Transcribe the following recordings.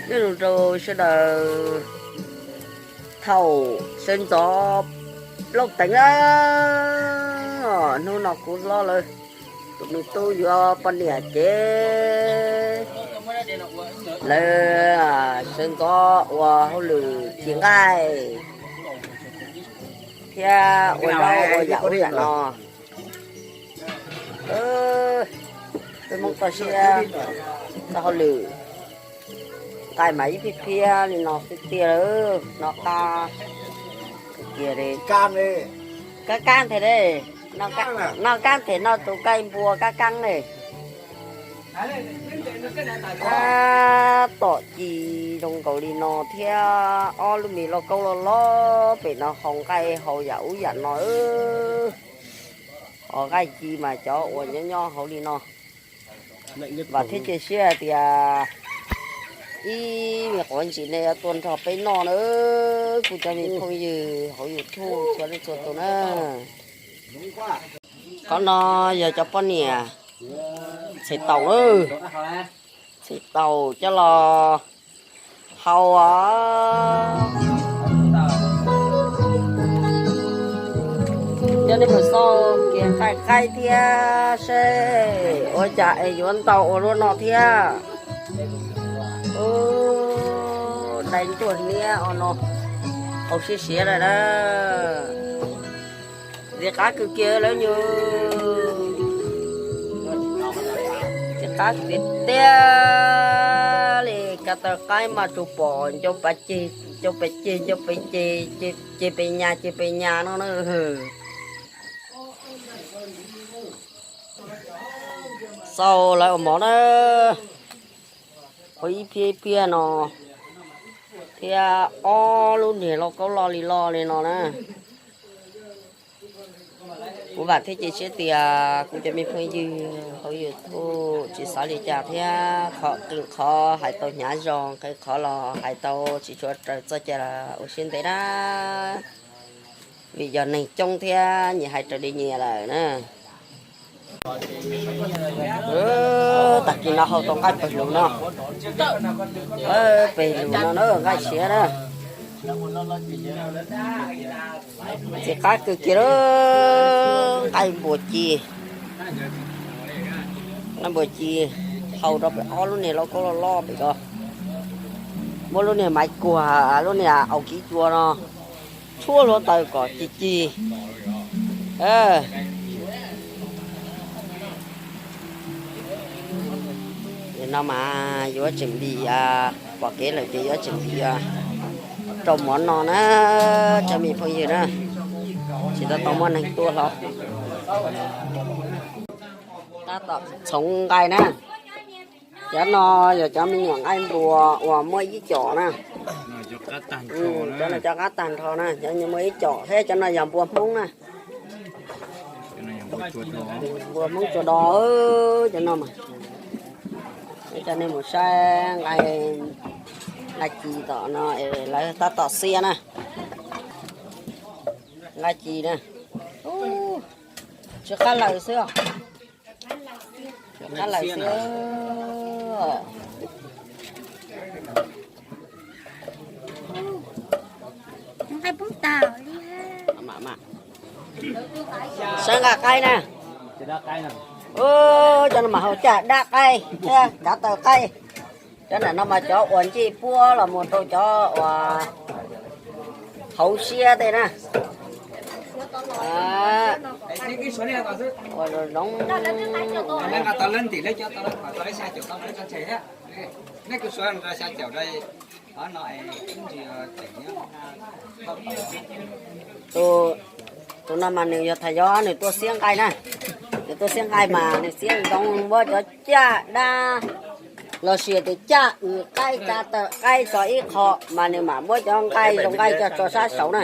Nyob zoo rau sawv daws thaum sawv ntxov plaub teev na, hnub no kuv hlob lawv tus me tub yuav poj niam ces lawv sawv ntxov ua hauj lwm ci nqaij thiab ua zaub ua yam ub yam no. Peb Hmoob toj siab txoj hauj lwm nqaij mas ib phiab phiab li no xwb tiag lawm, noj qab kiag li. Kab kab nthe, noj kab nthe noj tus nqaij npua kab kab ne. Tab tom ci zoo nkaus li no thiab ob lub me lauj kaub loj loj pem no haus nqaij haus yam ub yam no. Haus nqaij ci mas cov uas nyob nyob hauv li no. Vam thiab cia siab hais tias ib me quav ntsis nej yuav tuaj nrog peb noj na, kuv cov me phooj ywg hauv YouTube txhua leej txhua tus na. Qhov no yog cov poj niam txhem taum, txhem taum coj los hau os. Coj nej mus xauj kiag nqaij qaib thiab seb ua cas es yuav ntau ua luaj no thiab. Dai ntuag niab os no, hau siab siab lawm na. Ntxim qab kawg kiag lawm nyuj, ntxim qab tiag tiag li. Kav taws qaib mas tsuas pom ncau pas ceg, ncau pas ceg, ncau pas ceg, ceg pes nyas, ceg pes nyas no na. Xauj lawv ua mov na, ua ib phiab ib phiab no thiab ob lub niag lauj kaub loj li loj li no na. Kuv vam thiab cia siab tias kuv cov me phooj ywg hauv YouTube tsis xav li cas thiab, qhov qee qhov hais tau hnyav zog, qee qhov los hais tau tsis tshua raws txoj cai los ua siab ntev na. Vim yog neeg coob thiab nyias hais raws li nyias lawm na. Tag kis no hau tau nqaij pawg lug no, pawg lug no na, nqaij siav na. Ntxim qab kawg kiag lawm, nqaij npua ci, nqaij npua ci hau rau pem ob lub niag lauj kaub loj loj pem ko. Muab lub niag maiv kuag, lub niag aus kiv cua no tshuab hluav taws kom cig cig. No mas yuav tseem vim pom kev lawm ces yuav tseem vim rau mov no na, cov me phooj ywg na, tsis tau tau muaj neeg tuaj hlo. Tab tom txhoov nqaij na. Cov no yog cov me nyuam nqaij npua uas muaj ib com na. Cov no cov qab tag nrho na, cov muaj ib com thiab cov no yog npua Hmoob na. Npua Hmoob tsuas do, cov no mas. Coj nej mus saib nqaij, nqaij ci tom no es lawv tab tom xiab na. Nqaij ci na, tsis qab lawm xwb. Qab lawm xwb. Saib nqaij qaib na. Cov no mas hau caj dab qaib thiab kav taw qaib. Cov ntawm no mas cov uas ncej puab los mus rau cov uas hauv siab tej na. Ua zoo zoo. Tus no mas nws yog thaj yog nws tuaj xiab nqaij na. Nws tuaj xiab nqaij mas nws xiab zoo muab cov caj dab los sis tias caj uas qaib kav taw qaib tso ib qho mas nws mam muab cov nqaij zoo nqaij coj tso sab saud na.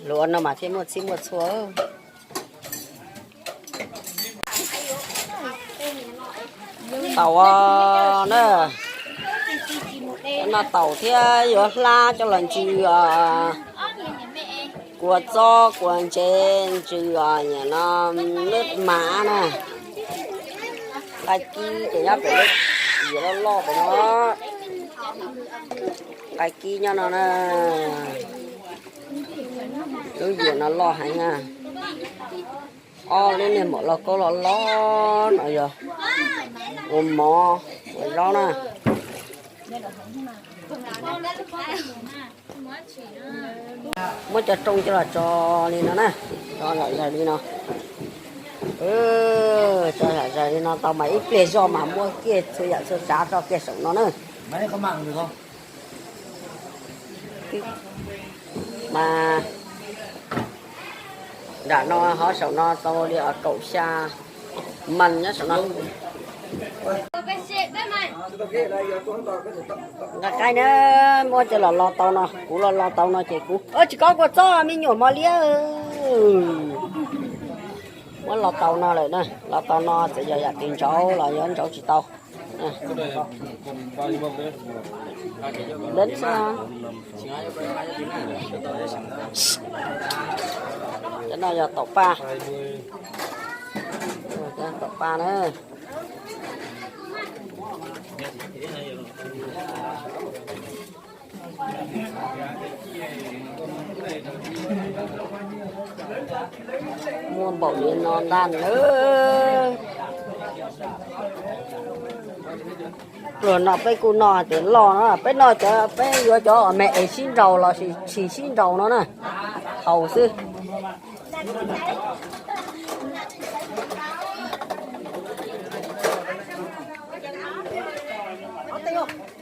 Luag ua no mas thiaj muaj txhij muaj txhua. Tau na. No taum thiab yuav hlab coj los ntsws os, kua txob kua ntsev ntsws os, no lwb mav na. Nqaij kib ces nyob pem lub yias loj loj pem no. Nqaij kib nyob no na. Lub yias no loj heev na. Ob lub niag maum lauj kaub loj loj no yog ua mov ua zaub na. Muab cov rooj coj los tso li no na, tso zom zaws li no. Tso zom zaws li no tau mas ib pliag zoj mas muab kiag txhua yam txhua tsav tso kiag saum no na. Mas nram no ho saum no tau li kaum xya mas nyob saum no. Nqa qaib na, muab coj los lo tau no, kuv los lo tau no ces kuv tsis kov kua txob me nyuam mos liab. Muab lo tau no lawm na, lo tau no txawm yog yam twg ntsauv los yuav ntsauv tsis tau. Cov no yog taum paj, taum paj na. Muaj npaum li no ntag nawb. Pluas no peb kuj noj hais tias loj no, peb noj cov, peb yuav cov me es sib nraus los sis tsis sib nraus no na, haus xwb.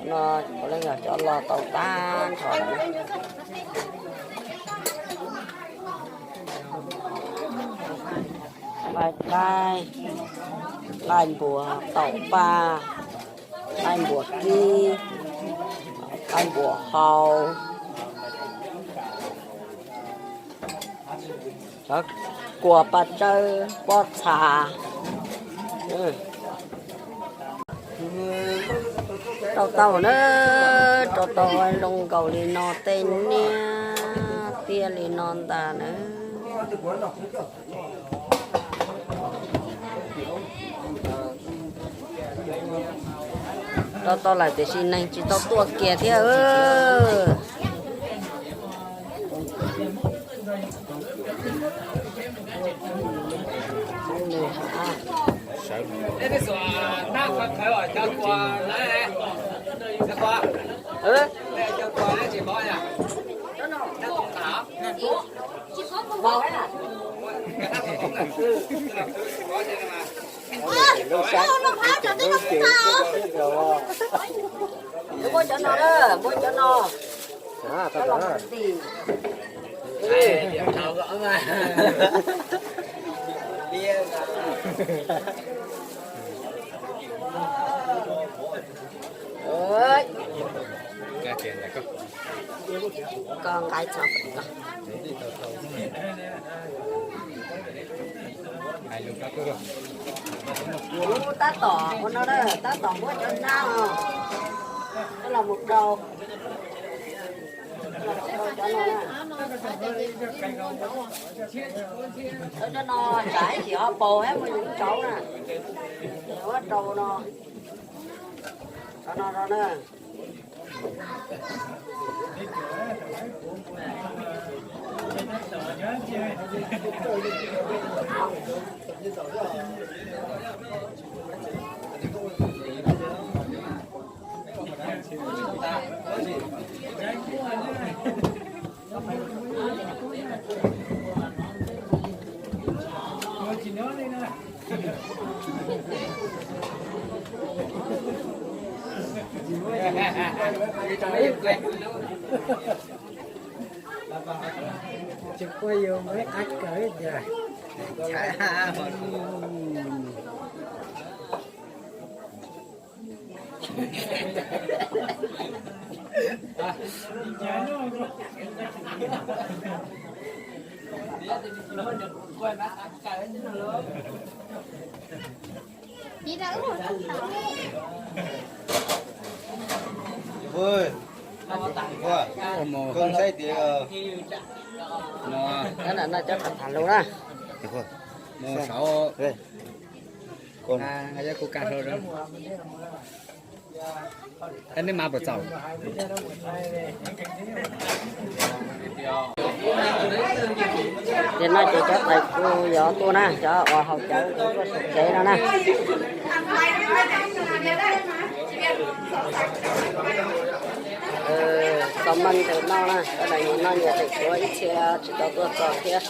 No puav leej yog cov loj tau tag nrho lawm. Nqaij qaib, nqaij npuas taum paj, nqaij npuas kib, nqaij npuas hau, cov kua paj tsawb pob txha. Rau tau na, rau tau zoo nkaus li no tej niag tiaj li no ntag na. Rau tau lawm tiam sis neeg tsis tau tuaj kiag thiab. Muab cov no, muab cov no. Koj nqa txog. Kuv tab tom ua no na, tab tom muab cov nab os, coj los mus rau, coj los mus rau cov no na. Cov no tsam ib chim ho paug thiab muaj ntsis ntsauv na, ces muab rau no, cov no rau na. Tsis quaj yus muaj ib qab kawg tiag. Mus, koj saib tias no, no cov tham tham lus na. Mus saud, kuv ka hlo, nej mas puas txaus? Ces no ces cov tais kuv yuav tuaj na, cov uas haus cawv tuaj saum tsev no na. Txo maj ntawm no na, cov tais nyias noj nyias tais kuv ib txhia tsis tau tuaj txog thiab.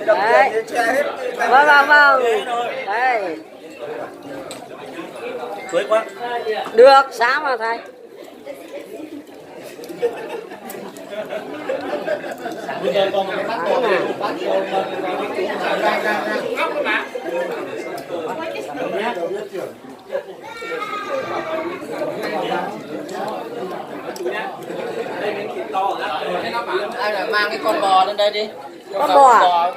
Đấy. Vâng, vâng, vâng. Đấy. Được, sáng mà thầy. Mang cái con bò lên đây đi. Con bò à?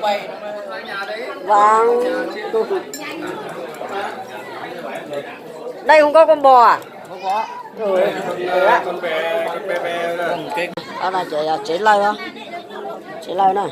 Vâng. Đây không có con bò à? Không có. Ừ. Con bé, con bé bé đó. Đó là chế, chế lơi đó. Chế lơi nè.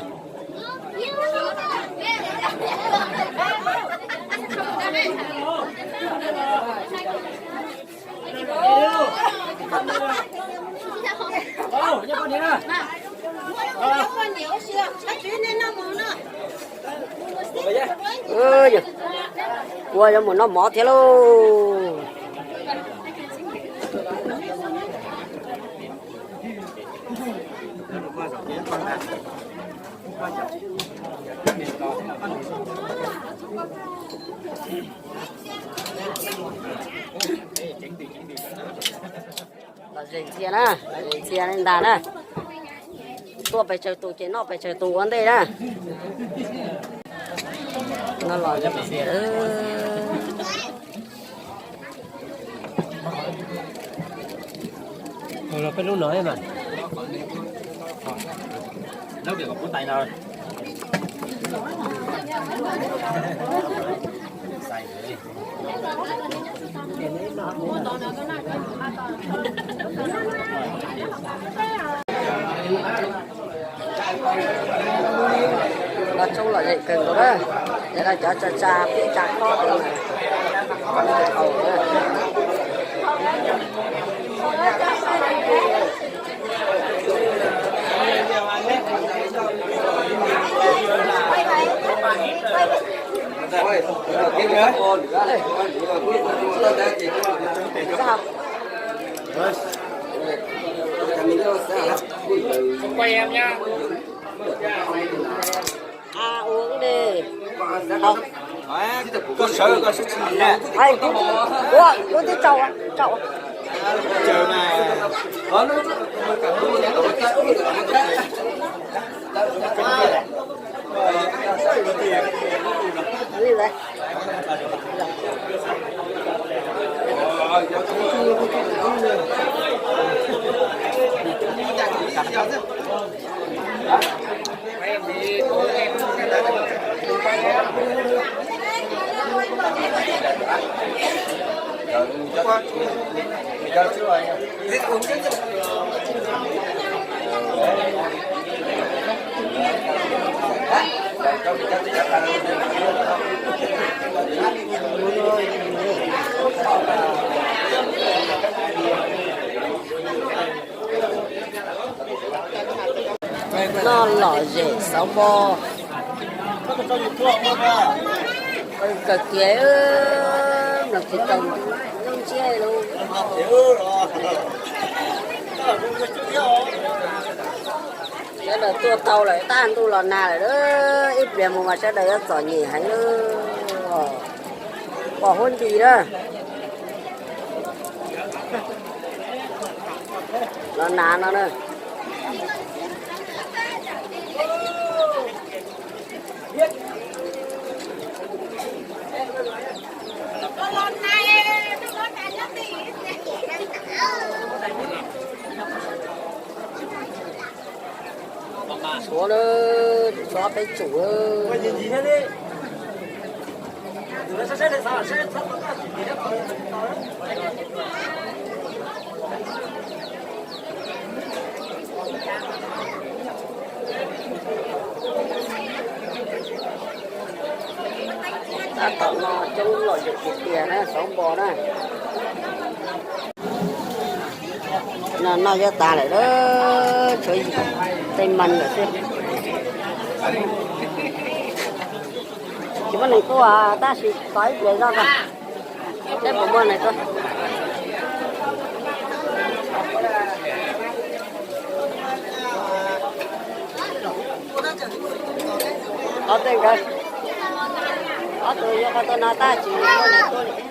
Ua yuav mus noj mov thiab lauj. Lom zem ntxias na, lom zem ntxias li ntag na. Tuaj pes tsawg tus ces noj pes tsawg tus ua ntej na. No los peb lub no mas. Los tsob lom zem kawg nkaus na. Yog no cov tsa tsa pib tsa khob no. Không quay em nhá. Ăn uống đi. Không. Ai, ua lub twb tsau, tsau. Noj lom zem xauv npo. Kawg kiag, mloog tsis tau lub ntsiab lauj. Sawv daws tuaj tau lawm, tab ntuj los nag lawm, ib pliag mus mas sawv daws yuav txom nyem heev. Pom huab nti na, los nag no na. Tshuav, tshuav peb tsum. Tab tom no coob lom zem tiag tiag na, xauv npo na. No noj yuav tas lawm, tshuav tej mas lawm xwb. Tsis muaj neeg tuaj tab sis tos ib pliag zoj tag, seb puas muaj neeg tuaj. Ob tug nkawd, ob tug yuav qhov tuaj no tab sis muaj neeg tuaj li.